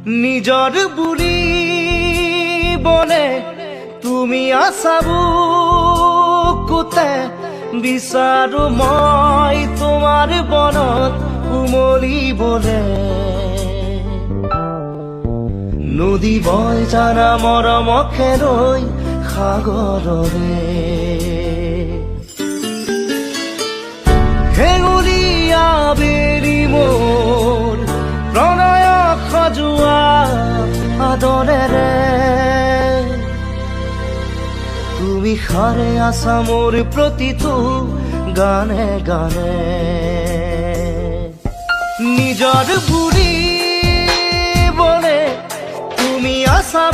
নিজৰ বুলিবলে তুমি আছা বুকুতে, বিচাৰো মই তোমাৰ বনত উমলিবলে। নদী বয় জানা মৰমকে ৰৈ সাগৰৰে। হেঙুলীয়া বেলি, মোৰ প্ৰণয়ক সজোৱা আদৰেৰে। তুমি সাৰে আছা মোৰ প্ৰতিটো গানে গানে। নিজৰ বুলিবলে তুমি আছা